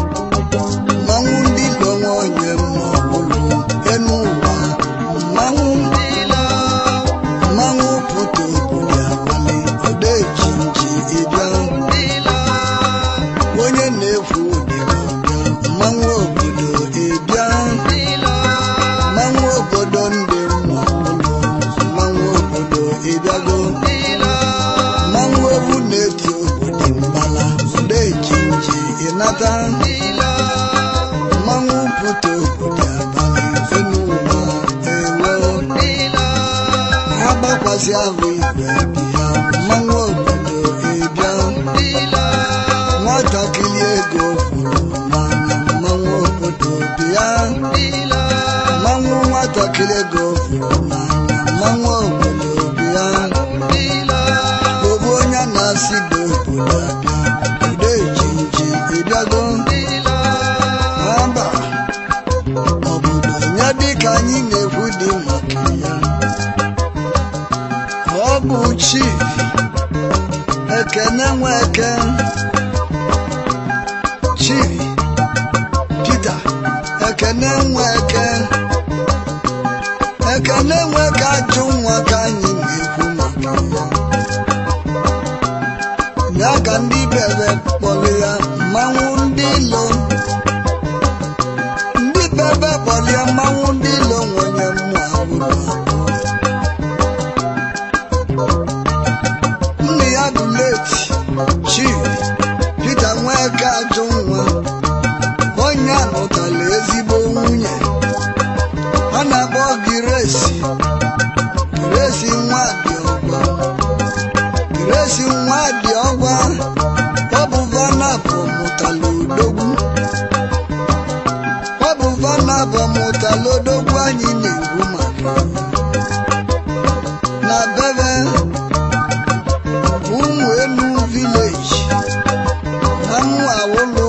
Mmanwụ ndị ilo nwe onye mma ọbụlụ enu ụwa mmanwụ mmanwụ pụta obodo abalị odeji nji ịbịa onye na-ekwu dịka ọbịa mmanwụ obodo ịbịa mmanwụ obodo ndị mma ọbụlụ mmanwụ obodo ịbịago mmanwụ obu na-eti obodo mbala odeji nji ịnata mmanwụ pụta obodo abalị enu ụwa ewo agbakwasị ahụ igwe bịa mmanwụ obodo ịbịa nwatakịrị ego kwuru n'anya mmanwụ obodo bịa mmanwụ nwatakịrị ego kwuru n'anya mmanwụ obodo bịa obu onye na-asị dị obodo abịa udeji nji ịbịago aba obodo ya dịka anyị na-ekwu dị maka ya ọ bụ chief Ekene Nweke Chief Peter Ekene Nweke Ekene Nweke ajụ nwa ka anyị na-ekwu maka ya ya ka ndị bebe kpọrọ ya mmanwụ ndị ilo ndị bebe kpọrọ ya mmanwụ ndị ilo nwenye mmụọ awụrụ abụọ nne ya bụ late Chief Peter Nweke ajụ nwa onye anụtala ezigbo nwunye a na-akpọ Grace Grace nwa dị ọgwa Grace nwa dị ọgwa ọ bụ vanabụ mụtala odogwu ọ bụ vanabụ mụtala odogwu anyị na-ekwu maka ya na bebe ụmụ enu village na Awulu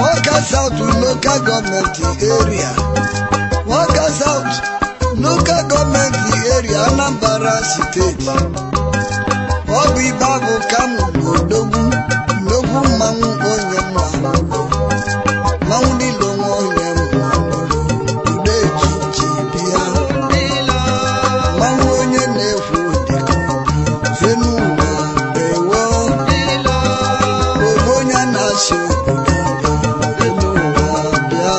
Awka South Local Government Area Awka South Local Government Area Anambra State ọ bụ ibe abụ ka mụ na odogwu nnukwu mmanwụ onye mma mmanwụ niile onwe onye mma udeji ji bịa mmanwụ onye na-ekwu dịka enu ụwa ewo obu onye na-asị obodo abịa enu ụwa bịa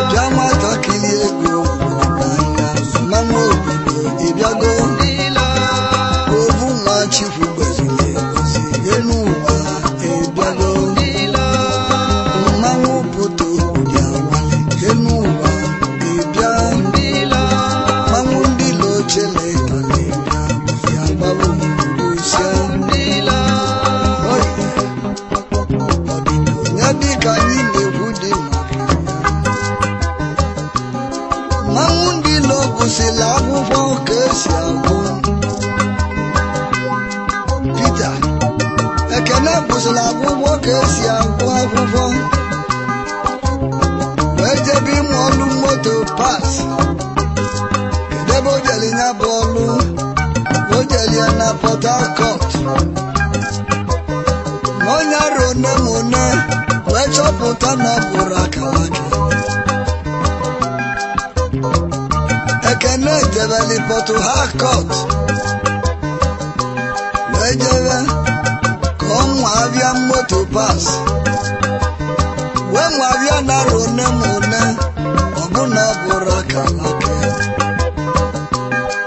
bịa nwatakịrị ego n'anya mmanwụ obodo ịbịago obu nwa chukwu gọziri egozi enu ụwa ịbịago mmanwụ pụta obodo awali enu ụwa ịbịa mmanwụ ndị lochele ịtalịbịa ya gbalụ isi ya dịka anyị na-ekwu dị maka ya mmanwụ ndị ilo gụsịrị akwụkwọ ka esi agụ Peter Ekene gụsịrị akwụkwọ ka esi agụ akwụkwọ wee jebe ịmụ ọlụ moto pas kedebe o jere ya bụ ọlụ o jere ya na Port Harcourt ma onye arụ one ma one wee chọpụta na ọ bụrụ akara aka Ekene jebeli Port Harcourt wee jebe ka ọ nwa abịa moto pas wee nwa abịa na arụ one ma one ọbụna ọ bụrụ akara aka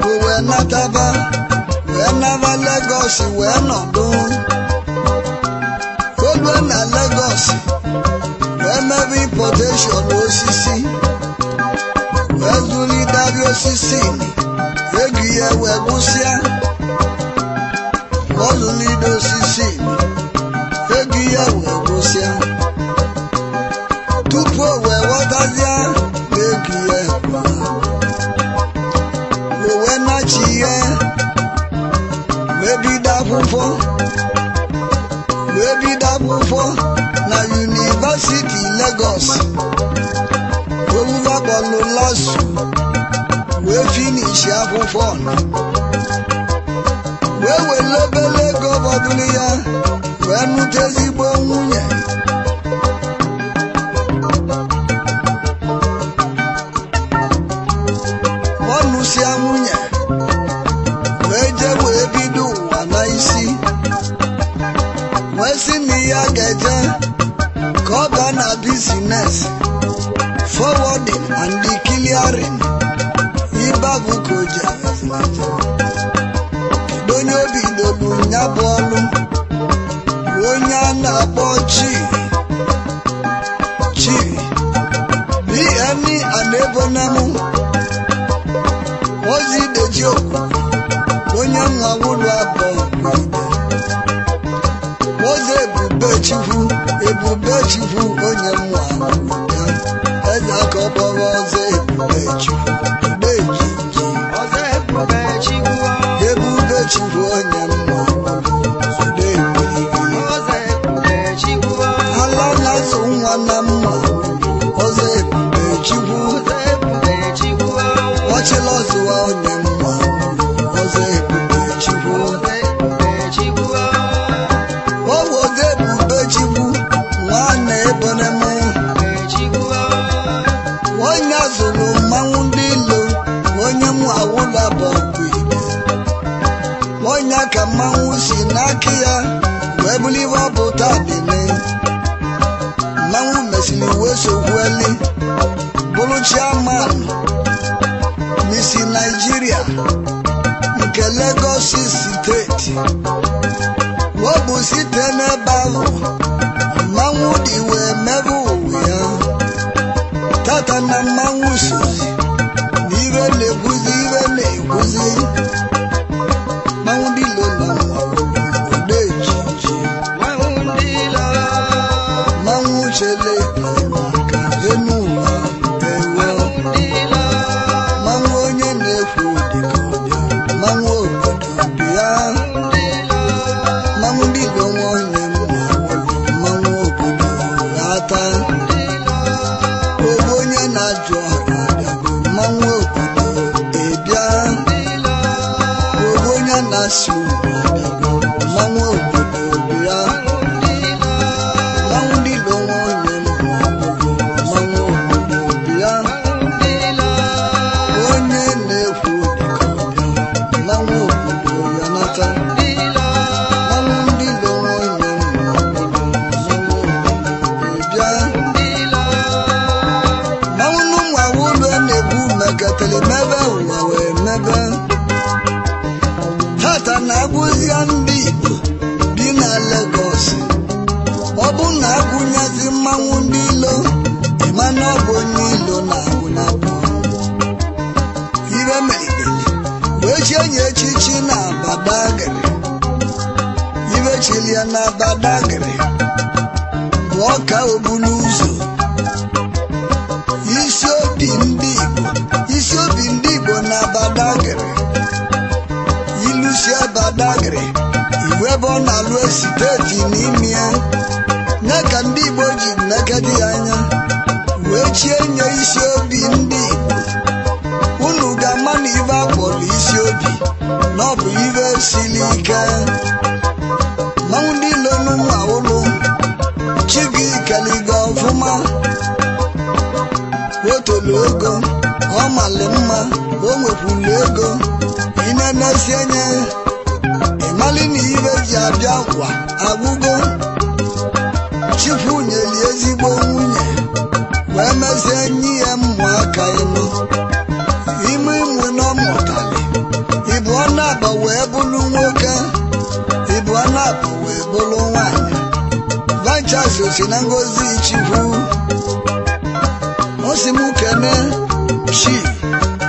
o wee nataba wee naba Lagos wee nọdụ olue na Lagos wee mebe importation osisi wee zụlidari osisi ego ya wee gwụsịa ọ zụlide osisi ego ya wee gwụsịa tupu o wee ghọtazie na ego ya gwụla o wee nachi ihe wee bido akwụkwọ akwụkwọ na University Lagos owuva kpọlụ LASU wee finish akwụkwọ wee were obere ego fọdụrụ ya wee nụta ezigbo nwunye. Ọ nụsịa nwunye wee jee wee bido ụwa n'isi wee sị na ya ga-eje ka ọ baa na business forwarding and clearing. Ibe bụ ka o ji kedu onye obi dolu ya bụ ọlụ onye a na-akpọ chi chi bni ana-ebonamụ ozi deji okwu onye nwa ụlọ abụọ ozi ebube chukwu ebube chukwu onye nwa ya eze aka ọkpọrọ ọzọ ebube chukwu ejiji ebube chukwu onye nwa ala na-azụ nwa na mma ọzọ ebube chukwu ọchịla ọzụwa onye mma ọzọ ebube chukwu owodo ebube chukwu nwanne ebonemu onye zụrụ mmanwụ ndị ilo onye mụ awụla bụ ide onye ka mmanwụ si n'aka ya wee buliwe ọbụta dịne mmanwụ mesịrị wee sokwueli bụrụ chairman Misi Naijiria nke Lagos steeti. Ọ bụ site n'ebe ahụ mmanwụ dị wee mebe ụwa ya tata na mmanwụ sozi na ibe na-ekwuzi ibe na-ekwuzi mmanwụ dị ilo na ejiji mmanwụ chele maka enu ụwa ewe mmanwụ onye na-ekwu dịka ọbịa mmanwụ obodo bịa mmanwụ dị ilo nwa onye mmanwụ obodo ata ogbu onye na-ajụ ọha abịago mmanwụ obodo ịbịa ogbu onye na-asị unu abịago mmanwụ obodo bịa mmanwụ dị ilo nwa onye mmanwụ obodo bịa onye na-ekwu dịka ọbịa mmanwụ obodo ya nata mmanwụ ndị ilo nwa onye mmanwụ obodo bịa mmanwụ n'ụmụ awụlụ na-egwu mekatara mebe ụwa wee mebe tata na-agwụzia ndị Igbo bi na Lagos ọ bụ na agwụnyazi mmanwụ ndị ilo ịma na ọ bụ onye ilo na-agwụnya bụ ibe melideli wee chie nye echichi na Badagry ibe chilia na Badagry bụ ọka obulu ụzọ isi obi ndị Igbo isi obi ndị Igbo na Badagry ilusi Badagry igwe ebe ọ na-alụ esiteti n'ime ya ya ka ndị Igbo ji mmekedi ya anya wee chie nye isi obi ndị Igbo. Unu ga-ama na ibe akpọrọ isi obi na ọ bụ ibe siri ike mmanwụ ndị ilo n'ụmụ awụlụ chi gị keligo ọfụma o tolu ego ọ mali mma o nwekwulu ego ịna-emesi enye ịmali na ibe ji abịa kwa agwụgo. Chukwu nyeli ezigbo nwunye wee mezie enyi ya mmụ aka ịnụ ime ịmụ na ọ mụtali ịbụ ọ na-aba wee bụrụ nwoke ịbụ ọ na-aba wee bụrụ nwaanyị vanchas si na ngozi Chukwu ọ sị m kene chi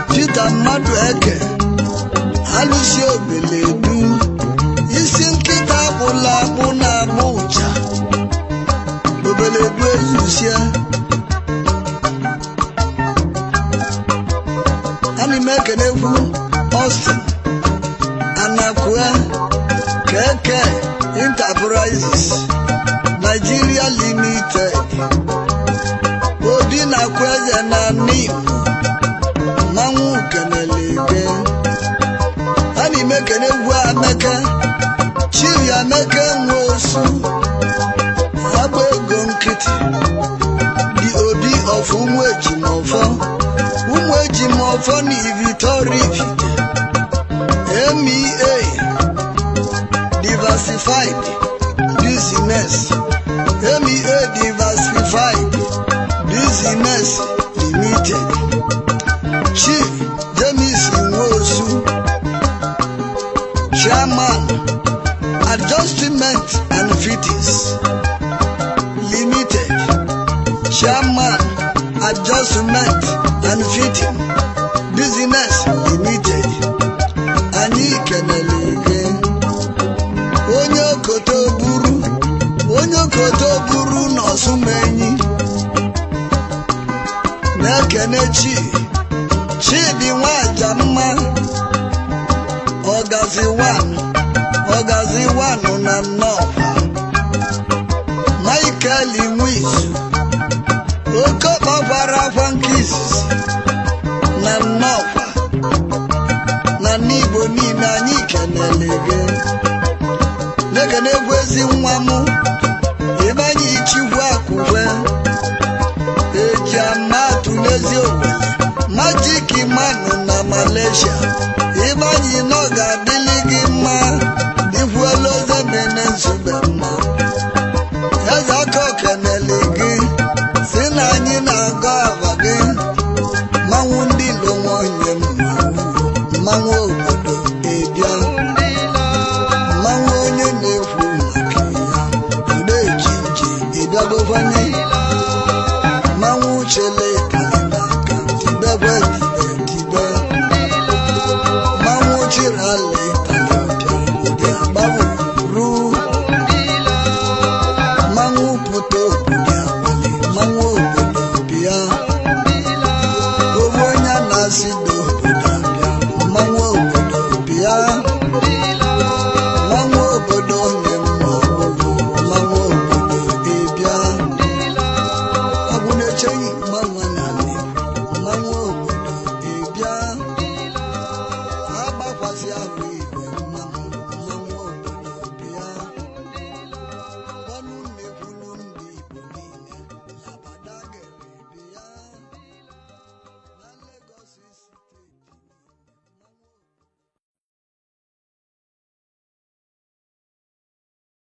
Peter mmadụ eke alụsi obeledu isi nkịta akpụla akpụ na-agbụ ụcha obeledu ezusie. Ana m ekenekwu Austin Anakwe KK Enterprises Nigeria Limited. Obi na-akwa eze na Nimo, mmanwụ kenelege. A na-eme kene egwu Ameke, Chief Ameke Nwosu, agba ego nkịtị, the Obi of ụmụ Ejimọfọ, ụmụ Ejimọfọ na Ivitoria Ifite, MEA Diversified Business, MEA Diversified Business Limited. Chief James Nwosu, Chairman, Adjustment and Fittings Limited, Chairman, Adjustment and Fitting Business Limited. Anyị kenele gị. Onye okoto buru, onye okoto buru n'Ọsụmenyi, na-ekene chi Chidi nwaja mma, ọgazi wan, ọgazi wanụ na Nnọkwa. Michael Nwizu, oke gbara akwa nke izizi na Nnọkwa na n'Igbo niile, anyị kenele gị. Na-ekene egwu ezi nwa m, ịbanye ichikwu akwụkwe eji amatụ n'ezi Owele, Magic Manụ na Malaysia. Ịbanye na ọ ga-adịlị gị mma, dịkwuola ozemene nzube mma. Eze aka okenele gị, si na anyị na-agụ ava gị. Mmanwụ ndị ilo nwe onye mmanwụ obodo ebịa, mmanwụ onye na-ekwu maka ya ọ na-eji nji ịbịagokwana.